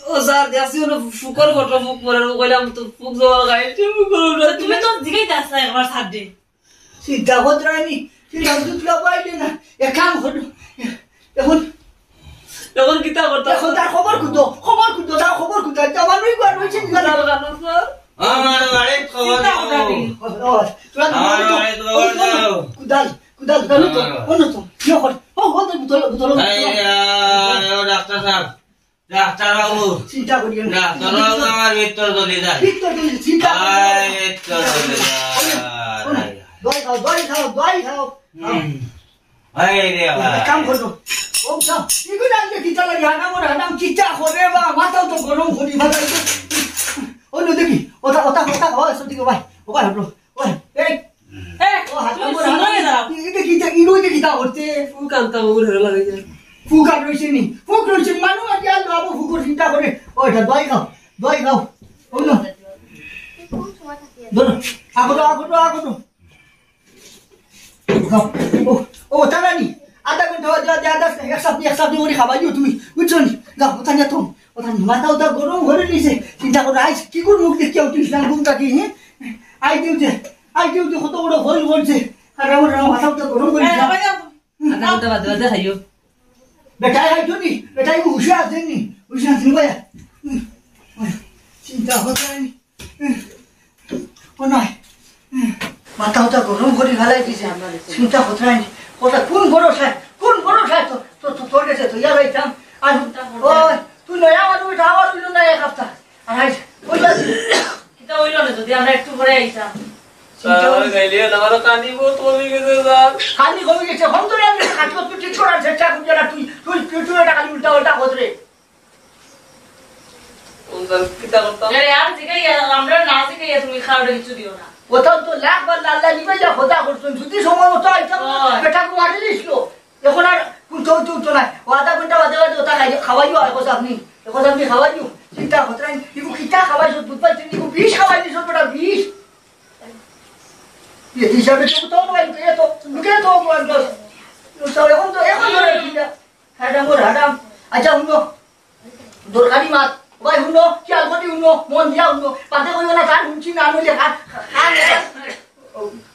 ও স্যার, দেখছি ওনো ফুকর ফটো, ফুক পরে, ও কইলাম তো ফুক জমা খাইছে, ফুক করে উঠে। তুমি তো জিগাইতে আসলা একবার স্যার রে। চিন্তা করতে রাইনি, চিন্তা করতে তুলা পাইলে না। এক কাম করো, এখন, এখন কিতা করতাম? এখন তার খবর খুঁজো, খবর খুঁজো, তার খবর খুঁজো। আচ্ছা, আমার ওই ঘর রয়েছে, কিনা? আমার বাড়ির খবর চিন্তা দাও। করতে রাইনি। ও, ও, তোরা আমার বাড়ির খবর দাও। কুদাল, কুদাল, কুদাল তো, আমার বাড়ি। কোন তো? ইয়ে কর। ও, ও, তো, তোর, তোর, এই, আহ, ও ডাক্তার সাহেব, ডাক্তার বাবু। চিন্তা করিও না। ডাক্তার বাবু, আমার ভিতর দলি যায়। ভিতর দলি, চিন্তা করিও না। আয়, ভিতর দলি যায়। ওই, ওই, দই খাও, দই খাও, দই খাও। হুম। আয় রে ভাই। কাম করো। ও, খাও। এগুলো আনতে কিতা লাগে? হারাম ওর হারাম কিতা করে বা? মাথাও তো গরম করি ভালাই। ও, লো দেখি। ওটা, ওটা, ওটা, ও, সত্যি গো ভাই। ও ভাই, হলো। ওই, এই। এ, ও, হাত তুমি কামড়, সুন্দর হাত হয়ে দাঁড়াও। কামড়। এটা কি, এটা, ইনো এটা কিতা করতে? ফুক আনতাম, ওগুলো হেরে লাগে যায়। ফুক আর রইছে নি? ফুক রইছে, মানু আর কি আর বাবু ফুকর চিন্তা করে। ও, এটা দই খাও, দই খাও। ও না। ধরো, আগো তো, আগো তো, আগো তো। খাও। ও, ও, তারা নি। আধা ঘন্টা বাদে, আধা, আধা, এক সাপ্তাহ, এক সাপ্তাহ করে খাবাইও তুমি, বুঝছো নি? যাও, ওটা নিয়ে তো, ওটা নিয়ে। মাথা ওটা গরম করে নিছে। চিন্তা করে, আইস কি করে মুখ দেখিয়া উঠিস না ঘুম থাকি, হ্যাঁ? আই দিও যে, আই দিও যে কত বড় ভুল করছে। আর আমার, আমার মাথা উঠে গরম করে হ্যাঁ, দিলাম। আবার যাও। আধা ঘন্টা বাদে বাদে খাইও। বেটায় খাইতো নি? বেটায় হুশে আছে নি? হুশে আছে নি ভাইয়া? হুম। চিন্তা হচ্ছে না নি? হুম। ও নয়। হুম। মাথা উঠা গরম করে ফেলাই দিছে। চিন্তা হচ্ছে না নি? ওটা কোন বড় সাহেব? কোন বড় সাহেব? তো, তো, তো, তোর কাছে তো ইয়া ভাই কাম। আর, ওই, তুই নয়া মানুষ, এটা আমার হইল না এক হপ্তাহ। আর আইস, ওই বাস। কিতা হইল না যদি আমরা একটু পরে আইতাম? স্যার, আমার গাইলে না, আমার কানি বহুত কমে গেছে, স্যার। কানি কমে গেছে, হম তো আমি কাজ করতে ঠিক করার চেষ্টা করছি না, তুই, তুই, তুই, তুই এটা খালি উল্টা উল্টা খোঁজ রে। কোন স্যার, কিতা করতাম? আরে আর জিগাইয়া, আমরা না জিগাইয়া তুমি খাওয়াটা কিছু দিও না। কোথাও তো লাখ বার লাল্লা নিবে যা খোঁজা করছেন, যদি সময় মতো আইতাম, হয়। বেটাকে মারি দিছিল। এখন আর কুন্তা উঠতে উঠতো নাই। ও আধা ঘন্টা বাদে বাদে ওটা খাই, খাওয়াইও আর এখন আপনি। এখন আপনি খাওয়াইও। চিন্তা করতে নাই। ইবু কিতা খাওয়াইছো? দুধ পাইছো নি? ইবু বিষ খাওয়াই দিছো বেটা, বিষ। এই হিসাবে তো উঠাও না, এই তো, লুকে তো, তো, তো, এখন তো, এখন ধরে ঠিক আছে। হারাম ওর হারাম। আচ্ছা, হুনো। দরকারি মাত। ভাই, হুনো, খেয়াল করি হুনো, মন দিয়া হুনো। পাতে কইও না, কান হুনছি না, নইলে কান, কান,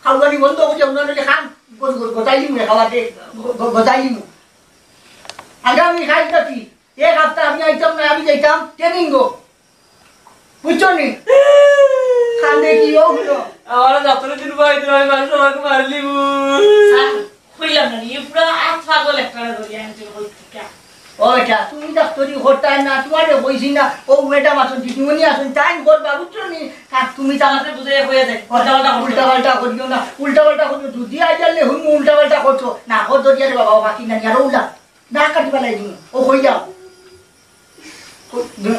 খাওয়ানি বন্ধ করি হুনো, নইলে কান গ-, গ-, গজাই দিমু, খাওয়াতে, গ-, গ-, গজাই দিমু। আগামী কাল রাতি, এক হপ্তাহ আমি আইতাম না, আমি যাইতাম ট্রেনিং গো। বুঝছো নি? কান্দে কি ও হলো? আমার ডাক্তারের দিন ভাই দিন আমি মানুষ আমাকে মারলি। স্যার, কইলাম না, ইয়ে পুরা আত পাগল একটা ধরি আনছে ওই টিকা। ও বেটা, তুমি ডাক্তারি করতায় না, তোমারে কইছি না, ও ম্যাডাম আছইন, দিদিমণি আছইন, তাইন করবা, বুঝছো নি? আর তুমি তো আমারে বুঝাইয়া কইয়া দেয়, উল্টা পাল্টা করিও না। উল্টা পাল্টা করিও না, উল্টা পাল্টা করিও, যদি আইজালে হুনমু উল্টা পাল্টা করছো, না কর ধরিয়া রে বাবা, ও বাকি না, আর উল্টা, না কাটি পালাই দিমু, ও কই যাও।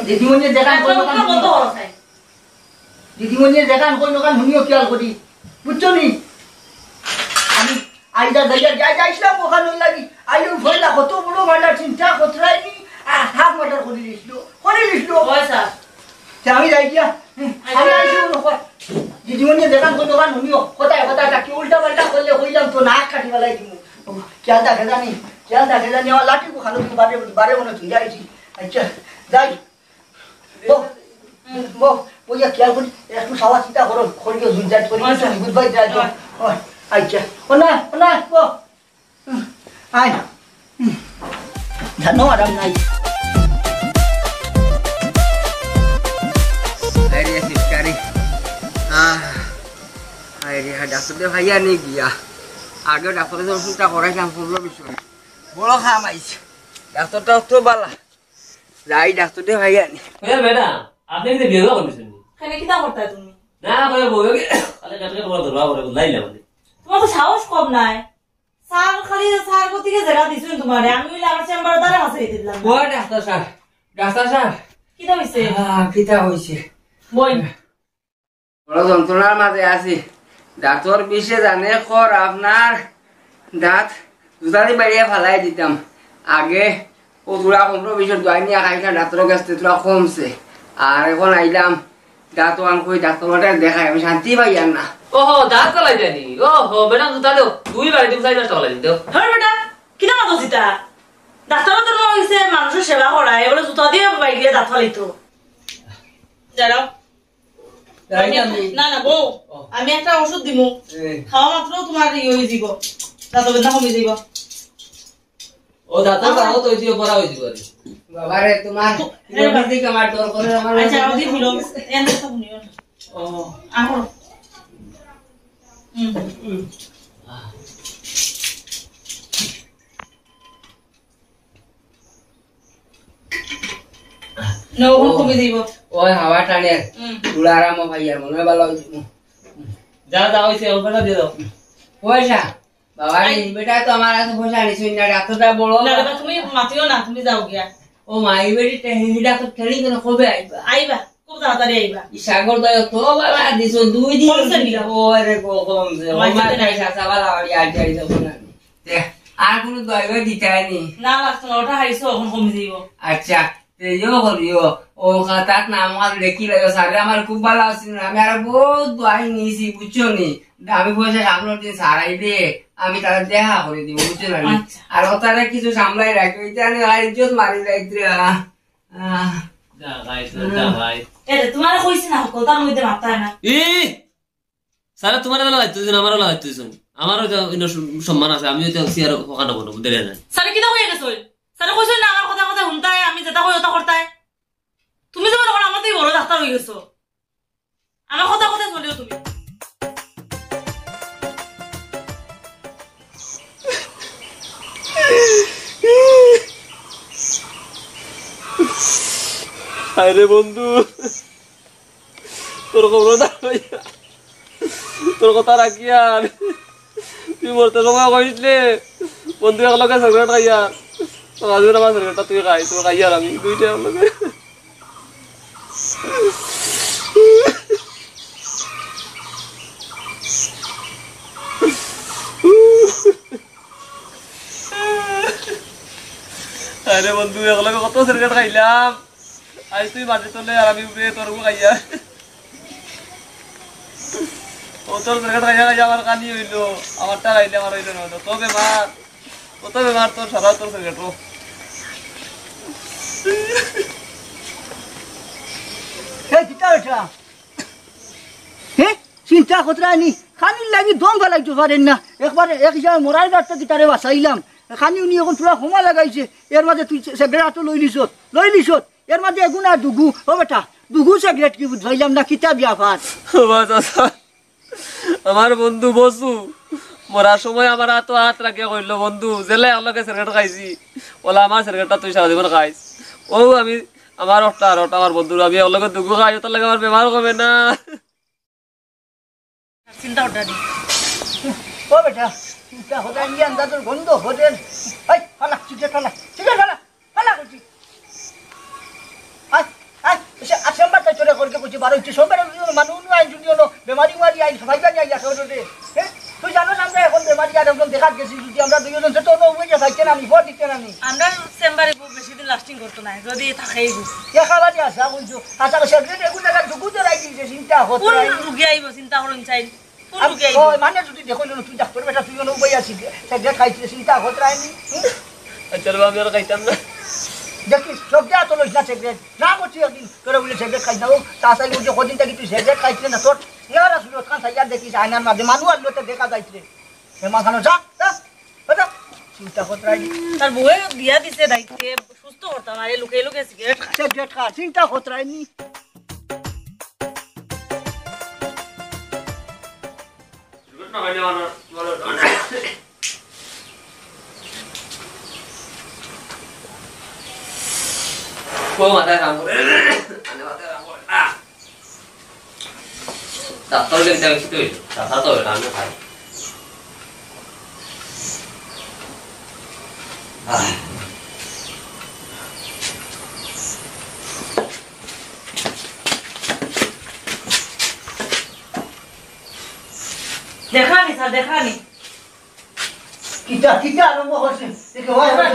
দিদিমণি যেখান কইন ওখান হুনিও। দিদিমণি যেখান কইন ওখান হুনিও খেয়াল করি। বুঝছো নি? আমি আইদা যাইয়া যাই যাইছিলাম ওখান ওই লাগি। আইও ভয় না, কত বড় মার্ডার চিন্তা করতে রাইনি। আর হাফ মার্ডার করি দিছিল। করি দিছিল। ওই স্যার। তে আমি যাই গিয়া। হুম, আমি আইছি ওখান। দিদিমণি যেখান কইন ওখান হুনিও। কথায় কথায় থাকি উল্টা পাল্টা করলে কইলাম তো নাক কাটি ফালাই দিমু। ও, খেয়াল থাকে জানি, খেয়াল থাকে জানি, আমার লাঠি খালো বারে বারে মনে তুই যাইছি। আচ্ছা, যাই। বউ, বউ, বইয়া খেয়াল করি, একটু সাওয়া চিন্তা করো, করিও ঝুনঝাট করি, আচ্ছা। Good bye, যাই তো। আচ্ছা। ও, আচ্ছা। ও না, ও না, বউ। হুম, আয়। হুম। জানো, আরাম নাই। আরে, শিকারি। আহ, আরে, হ্যাঁ, ডাক্তার দে ভাইয়া নেই গিয়া। আগে ডাক্তারের ওষুধটা করাইলাম, কমলো বিষয়। বড় খাম আইছে। ডাক্তারটা অত বালা। যাই ডাক্তার দে ভাইয়া নি। এ বেটা, আপনি কিন্তু বিয়ে করতেছেন নি? কেনে কিতা করতায় তুমি? না, করে বউ, আরে কাটকে বড় ধরবা, বড় লাইলা মানে। তোমার তো সাহস কম নায়। স্যার খালি স্যার গতিকে জায়গা দিছইন তোমারে। আমি অইলে আমার চেম্বারর দ্বারে হাসাই দিলাম। ও ডাক্তার সাব, ডাক্তার সাব। কিতা হইছে? আহ, কিতা হইছে? বই। বড় যন্ত্রণার মাঝে আছি। দাঁতর বিষে জানে কর আপনার দাঁত জুতাদি বাড়িয়া ফালাই দিতাম। আগে ও থুড়া কমলো বিষর দোয়াই নিয়া খাইছিলাম, দাঁতর গেছে থুড়া কমছে। আর এখন আইলাম, দাঁত ওয়ান কই ডাক্তার মাঠে দেখাই, আমি শান্তি পাইয়ার না। ওহো, দাঁত ফালাই দেনি? ওহো, বেটা জুতা দেও, দুই বাড়ি তুমি চাই নষ্ট ফালাই দিতে। হ্যাঁ বেটা, কিতা মাতো জিতা? ডাক্তারও তো রয়েছে, মানুষের সেবা করা, এগুলো জুতা দিয়ে বাইরে দাঁত ফালাইতো। যারা যাই আমি, আমি। না, না, বউ, ও। আমি একটা ওষুধ দিমু। এ। খাওয়া মাত্র তোমার ইয়ে হয়ে দিব। দাঁত বেদনা কমে দিব। ও, দাঁত ও। দাঁত হয়ে দিব, পড়া হয়ে দিব আরে। বাবা রে, তোমার তো, এ বাবা। দিকে আমার ডর করে, আমার আচ্ছা, ওদিকে হলো। এ, আমি তো শুনিও না। ও। আহো। হুম। হুম। না, ওখানে ও, কমে দিব। ওই হাওয়া টানে। হুম। পুরা আরাম পাইয়ার, মনে হয় ভালো হইব। যা, যা, হইছে, ওখানে দিয়ে দাও। পয়সা? বাবা রে, আই। বেটা তো আমার কাছে পয়সা আনিস না, ডাক্তারটা বড়। না, বাবা, তুমি মাতিও না, তুমি যাও গিয়া। ও মা, এই বেটি টে-, এই ডাক্তার ট্রেনিং করে কবে আইবা? আইবা, খুব তাড়াতাড়ি আইবা। ই সাগর দয়া তো বাবা দিছো দুই দিন। কমছে নি? ও রে গো, কমছে। ও আমার মা, সাথে নাই। কাই সাসা বালা বাড়ি আট গাড়ি যাবো না। তে, আর কোনো দয়া করে দিতে হয়নি? না, লাগতো না, ওটা হারিছো, এখন কমে যাইব। আচ্ছা, তে ইয়ো করিও, ও খাতাত নাম আর লেখি লইও, স্যারে আমার খুব ভালো আছেন, আমি আর বহুত দোয়াই নিয়েছি, বুঝছো নি? আমি পয়সা সামনের দিন সারাই দে, আমি তারা দেখা করে দিব, বুঝছো না নি? আচ্ছা। আর ও তারা কিছু সামলাই রাখবে, এটা আমি আর ইজ্জত মারি যাইতে, আহ, আহ। যা ভাই, যা ভাই। এ রে, তোমারে কইছি না, কথার মধ্যে মাথা না। ই! স্যারে তোমার বেলা হয়তো দিছুন, আমার বেলা হয়তো দিছুন। আমারও তো অন্য সম-, সম্মান আছে, আমিও তো সিয়ার ওখানে বলবো, বুঝলে না? স্যারে কিতা কইয়া গেছে? স্যারে কইছে না, আমার কথা কথা শুনতায়, আমি যেটা কই ওটা করতায়। তুমি তো মনে করো আমারতেই বড় ডাক্তার হয়ে গেছো। আমার কথা কথা চলিও তুমি। আরে বন্ধু, তোর খবর না লইয়া, তোর কথা রাখিয়া আমি, তুই মরতে সময় কইছিলে, বন্ধু একলগে সিগারেট খাইয়া, তোর আজকে আমার সিগারেটটা তুই খাই, তুই খাইয়া আর আমি দুইটা একলগে। আরে বন্ধু, একলগে কত সিগারেট খাইলাম। আজ তুই মাটির তলে আর আমি উপরে, তোর গু খাইয়া। ও তোর সিগারেট খাইয়া খাইয়া আমার কানি হইলো, আমারটা খাইলে আমার হইলো না, তো বেমার, কত বেমার তোর সারা তোর সিগারেট। এই কিতা ওটা? হে? চিন্তা করতে নি? খানির লাগি দম ফালাইতে পারেন না। একবারে এক হিসাবে মরার গাড় থাকি তারে বাঁচাইলাম। খানি উনি এখন পুরা হোমা লাগাইছে। এর মাঝে তুই সিগারেট তো লইলিছত, লইলিছত। এর মাঝে এগু না দুগু। ও বেটা, দুগু সিগারেট কি বুঝাইলাম না, কিতা ব্যাপার? ও বা চাচা, আমার বন্ধু বসু মরার সময় আমার আতো আত রাখিয়া কইলো, "বন্ধু, যেলা একলগে সিগারেট খাইছি, অলা আমার সিগারেটটা তুই সারা জীবন খাইস।" ও আমি, আমার ওটা আর ওটা আমার বন্ধুর, আমি একলগে দুগু খাই, ওটার লাগি আমার বেমার কমে না। চিন্তা করতে নি। ও বেটা, চিন্তা করতে নি, আন্দাজর গন্ধ হতে। এই, ফালা, সিগারেট ফালা, সিগারেট ফালা, ফালা করছি। আয়, আয়, এসে, আজ সোমবার তাই চলে করকে করছি, বারো হচ্ছে সোমবার, মানুষ আইন যদি হলো, বেমারি মারি আইন, সবাই জানি আইয়া সহজ হতে। হ্যাঁ? তুই জানো না, আমরা এখন বেমারি আর একজন দেখাত গেছি, যদি আমরা দুইজন সে তো অন্য উপায় যে থাকছে না নি, ভোট দিতে না নি। আমরা চেম্বারে খুব বেশি দিন লাস্টিং করতো না, যদি থাকেই খুব। এ খাবারই আছে, এখন তো, আচ্ছা, সেদিন এগুলো জায়গা ঢুকুতে রাখি দিয়েছে, চিন্তা হতো কোন না। রুগী আইব, চিন্তা করুন চাই। কোন আম-, রুগী আইব? ও, মানে যদি দেখো, লো, তুই ডাক্তার বেটা, তুই অন্য উপায় আছিস, সিগারেট খাইছিস, চিন্তা হতো না নি। হুম? আচ্ছা, রে বাবা, আমি আর খাইতাম না। দেখিস, সব দেয়া তো লইস না সিগারেট। না করছি একদিন, তোরা বলে সিগারেট খাইস না, ও, তা চাই বলছে, কদিন থাকি তুই সিগারেট খাইছিস না, তোর চেহারা সুরত খান সাইয়ার দেখিস, আয়নার মাঝে মানু আর লোকে দেখা যাইছে। হেমা খানো, যা, যা, যা, চিন্তা করতে রাখি। তার বউয়ে বিয়া দিছে দায়িত্বে, সুস্থ করতাম, আরে লুকে লুকে সিগারেট খায়। সিগারেট খা, চিন্তা করতে রাখি। ও মাথায় কাম করে। আনে মাথায় কাম করে। আহ! ডাক্তার গেলে যাবে কি তুই? ডাক্তার তো হবে, আমি খাই। আহ। দেখরানি, স্যার, দেখরানি। কিতা, কিতা আরম্ভ করছে? দেখে, ওই, ওই,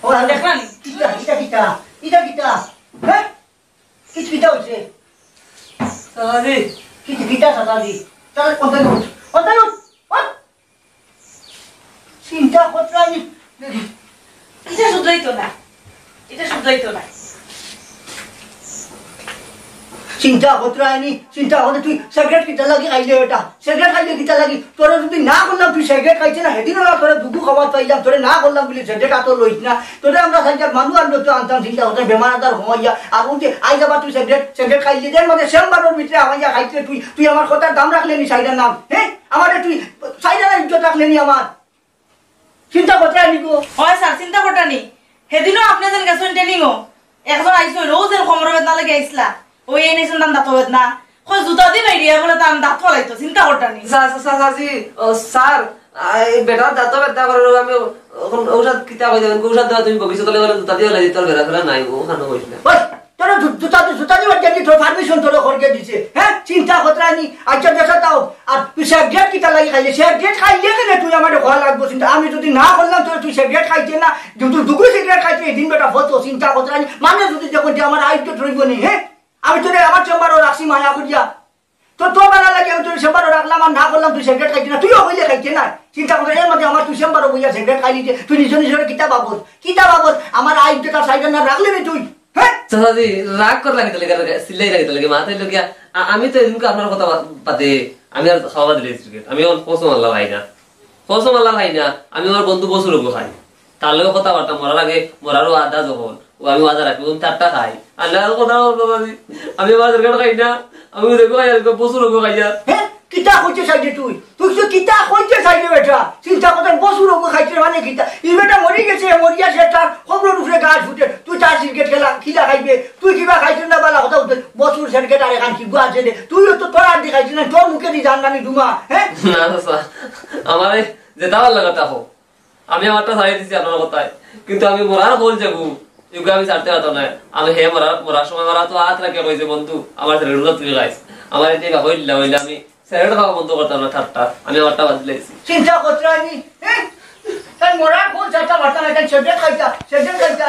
ওই, দেখরানি। কিতা, কিতা, কিতা? কিতা, কিতা? হ্যাঁ? কি, কিতা হইছে? চাচাজি। কি, কিতা চাচাজি? তাহলে কোনটা উঠ? কোনটা উঠ? উঠ! চিন্তা করতে আমি। এটা শুধরাইতো না, এটা শুধরাইতো না। চিন্তা করতে আইনি, চিন্তা করতে তুই সিগারেট কিতা লাগি খাইলে বেটা? সিগারেট খাইলে কিতা লাগি? তোরে যদি না করলাম তুই সিগারেট খাইছে না, সেদিন ওরা তোরে দুগু খাবার পাইলাম, তোরে না করলাম বলে সিগারেট আতো লইস না। তোরে আমরা সাইডে মানু আর লোক আনতাম, চিন্তা করতে বেমার আজার কমাইয়া, আর উঠে আই যাবা তুই সিগারেট, সিগারেট খাইলে দের মাঝে চেম্বারর ভিতরে আমাইয়া খাইতে তুই, তুই আমার কথার দাম রাখলে নি সাইডের নাম, হ্যাঁ? আমারে তুই সাইডের ইজ্জত রাখলে নি আমার। চিন্তা করতে আইনি গো। হয় স্যার, চিন্তা করতে নি। সেদিনও আপনি যেন গেছেন ট্রেনিংও, একজন আইসো, রোজ এর কোমর বেদনা লাগে আইসলা। ওই এই নিছেন তান দাঁত বেদনা। কই জুতা দি মাইরিয়া বলে তান দাঁত ফালাইতো, চিন্তা করতে নি। সা-, সা-, সা-, সাজি, ও, স্যার, আ, এই বেটার দাঁত বেদনা করে, আমি এখন ঔষধ কিতা কই দেবেন, ঔষধ দেওয়া তুমি বকিছো, তাহলে বলে জুতা দিয়ে হলে তোর বেড়া ফেরা নাই, ও ওখানে কইস না। ওই, তোর জু-, জুতা দি, জুতা দি বাদ দিয়ে তোর পারমিশন তোর ঘরকে দিছে। হ্যাঁ, চিন্তা করতে আইনি। আচ্ছা, দেশে তাও। আর তুই সিগারেট কিতা লাগি খাইলে? সিগারেট খাইলে কেন তুই আমার ঘর লাগবো চিন্তা? আমি যদি না করলাম তোর, তুই সিগারেট খাইতে না, দুটো দুগু সিগারেট খাইতে এই দিন বেটা হতো, চিন্তা করতে আইনি। মানে যদি যখন যে আমার আইডিয়া ধরবো নি, হ্যাঁ? আমি তোরে আমার চেম্বারও রাখছি মায়া করিয়া। তো তোর বেলা লাগে আমি তোর চেম্বারও রাখলাম আর না করলাম তুই সিগারেট খাইতে না, তুইও বইলে খাইতে না। চিন্তা করতে এর মধ্যে আমার তুই চেম্বারও বইয়া সিগারেট খাইলি যে তুই নিজে নিজের কিতা বাবদ, কিতা বাবদ আমার আইডিয়া তার সাইডের নাম রাখলে নি তুই? হ্যাঁ? চাচাজি, রাগ করলা কিতা লাগি, চিল্লাই লাগি, তাহলে মাথায় লোকিয়া, আ-, আমি তো এদিনকে আপনার কথা বা-, বাদে, আমি আর খাওয়া দিলে সিগারেট। আমি এখন কসম আল্লাহ খাই না। কসম আল্লাহ খাই না। আমি আমার বন্ধু বসুর ওগো খাই। তার লগে কথাবার্তা মরার আগে, মরারও আদা যখন, ও আমি আদা রাখি, ওখান তারটা খাই। আল্লাহর কথা বলবো আমি। আমি আমার সিগারেট খাই না। আমি দেখো খাই, আর বসুর ওগো খাই আর। হ্যাঁ? কিতা কইতে চাইলে তুই? তুই তো কিতা কইতে চাইলে বেটা? চিন্তা করতে বসুর ওগো খাইতে মানে কিতা? ই বেটা মরি গেছে, মরিয়া সে তার খবরের উপরে গাছ ফুটে। তুই তার সিগারেট খেলা, খিলা খাইবে। তুই কিবা খাইতে না বালা কথা উঠে। বসুর সিগারেট আর এখান কি গুয়া আছে রে? তুইও তো তোর আর দি খাইছিস না, তোর মুখে দি জান নানি ডুমা, হ্যাঁ? না, না, স্যার। আমারে যেটা ভালো লাগে তা হোক। আমি আমারটা ছাড়ি দিছি আপনার কথায়, কিন্তু আমি মরার কল যাবো, এগুলো আমি ছাড়তে পারতাম না। আমি হে মরার, মরার সময় মরা তো হাত রাখে কইছে, "বন্ধু, আমার সিগারেটগুলো তুই খাইস।" আমার এতে বা হইল না, হইলে আমি সিগারেট খাওয়া বন্ধ করতাম না, ঠাট্টা, আমি আমারটা বাদ দিলাইছি। চিন্তা করতে হয়নি, হ্যাঁ? তাই মরার কল ছাড়তে পারতাম না, তাই সিগারেট খাইতা, সিগারেট খাইতা।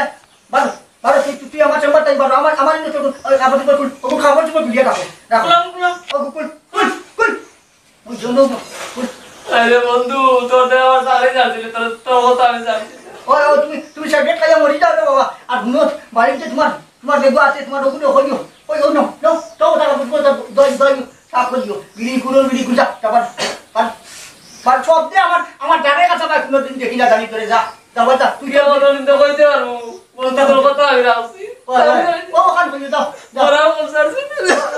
বারো, বারো, তুই, তুই, তুই আমার চেম্বার তাই বারো, আমার, আমার ইন্দু তোর, ওই, আবার তুই বকুল, বকুল খাবার তুই দুলিয়া রাখো, রাখো। কুলাম, কুলাম। ও, কুল, কুল, কুল। ওই জন্য, ওই আরে বন্ধু, তোর দেওয়া আমার সারে যাচ্ছিল, তোর, তোর মতো আমি যাচ্ছি। ওই, ওই, তুমি, তুমি সিগারেট খাইয়া মরি যাও রে বাবা। আর হুনো, বাড়িতে তোমার, তোমার বেগো আছে, তোমার ওগুলো হইও। ওই, ওই, নাও, নাও, নাও, তারা বুঝবো, তার দই, দই, সাফ করিও। বিড়ি কুলো, বিড়ি কুলো, যা, যা, পার, পার, পার, সব দিয়ে আমার, আমার জানের কাছে আমার কোনোদিন দেখি না জানি তোরে, যা, যা, যা, তুই তুই যা। আমার চিন্তা করতে পারবো, বলতে তোর কথা আমি রাখছি। ওই, ওই, ও, ওখান করে দাও, দাও। ওরাও কম ছাড়ছে।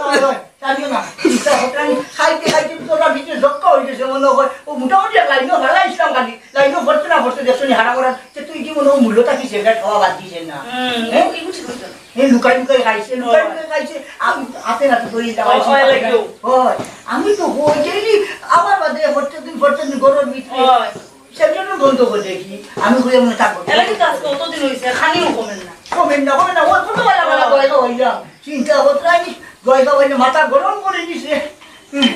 ওই, ওই, টানিও না। দাও, ওখান খাইতে খাইতে তোরা ভিতরে জক্কা হয়ে গেছে মনে হয়। ও মোটামুটি এক লাইনও ভালা ইসলাম খালি। লাইনও ভরতে না ভরতে দেখছো নি হারা করার। যে তুই কি মনে হয় মূল্যটা কি সিগারেট খাওয়া বাদ দিছে না? হুম, হ্যাঁ? এই বুঝি বুঝি। এই লুকাই লুকাই খাইছে, লুকাই লুকাই খাইছে। আমি হাতে নাতে ধরে দিতাম। ওই, ওই, লাগে। ওই, আমি তো হয়ে যাইনি। আবার বাদে ভরতে দিন, ভরতে দিন গরুর ভিতরে। ওই। সেজন্য বন্ধ করে দেখি। আমি ঘুরে মনে থাকবো। এলাকি কাজ কতদিন হয়েছে? খানিও কমেন না। কমেন না, কমেন না। ও কত বেলা বেলা গয়গা হইলাম। চিন্তা করতে হয়নি। গয়গা হইলে মাথা গরম করে দিছে। হুম।